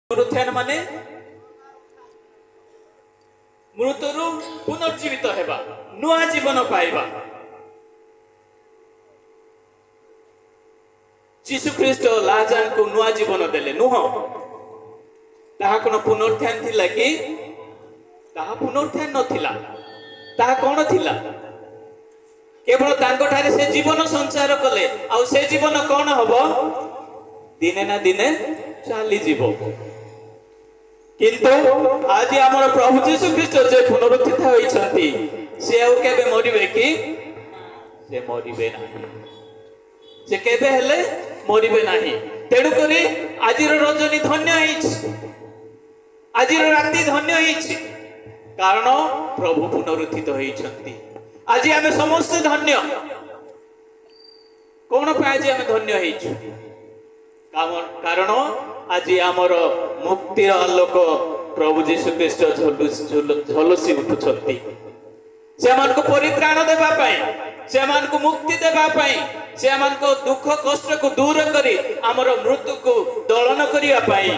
ପୁନରୁତ୍ଥାନ ମାନେ ମୃତରୁ ପୁନର୍ଜୀବିତ ହେବା, ନୂଆ ଜୀବନ ପାଇବା। ଯୀଶୁ ଖ୍ରୀଷ୍ଟ ଲାଜାରଙ୍କୁ ନୂଆ ଜୀବନ ଦେଲେ, ନୁହଁ? ତାହା କଣ ପୁନରୁତ୍ଥାନ ଥିଲା କି? ତାହା ପୁନରୁତ୍ଥାନ ନଥିଲା। ତାହା କଣ ଥିଲା? କେବଳ ତାଙ୍କଠାରେ ସେ ଜୀବନ ସଞ୍ଚାର କଲେ। ଆଉ ସେ ଜୀବନ କଣ ହବ? ଦିନେ ନା ଦିନେ ଚାଲିଯିବ। କିନ୍ତୁ ଆଜି ଆମର ପ୍ରଭୁ ଯୀଶୁ ଖ୍ରୀଷ୍ଟ ଯେ ପୁନରୁତ୍ଥିତ ହୋଇଛନ୍ତି, ସେ ଆଉ କେବେ ମରିବେ କି? ସେ ମରିବେ ନାହିଁ। ସେ କେବେ ହେଲେ ମରିବେ ନାହିଁ। ତେଣୁକରି ଆଜିର ରଜନୀ ଧନ୍ୟ ହେଇଛି, ଆଜିର ରାତି ଧନ୍ୟ ହେଇଛି, କାରଣ ପ୍ରଭୁ ପୁନରୁତ୍ଥିତ ହେଇଛନ୍ତି। ଆଜି ଆମେ ସମସ୍ତେ ଧନ୍ୟ। କଣ ପାଇଁ ଆଜି ଆମେ ଧନ୍ୟ ହେଇଛୁ? କାରଣ ଆଜି ଆମର ମୁକ୍ତିର ଆଲୋକ ପ୍ରଭୁ ଯୀଶୁ ଖ୍ରୀଷ୍ଟ ଝଲସି ଉଠୁଛନ୍ତି। ସେମାନଙ୍କୁ ପରିତ୍ରାଣ ଦେବା ପାଇଁ, ସେମାନଙ୍କୁ ମୁକ୍ତି ଦେବା ପାଇଁ, ସେମାନଙ୍କ ଦୁଃଖ କଷ୍ଟକୁ ଦୂର କରି ଆମର ମୃତ୍ୟୁକୁ ଦଳନ କରିବା ପାଇଁ।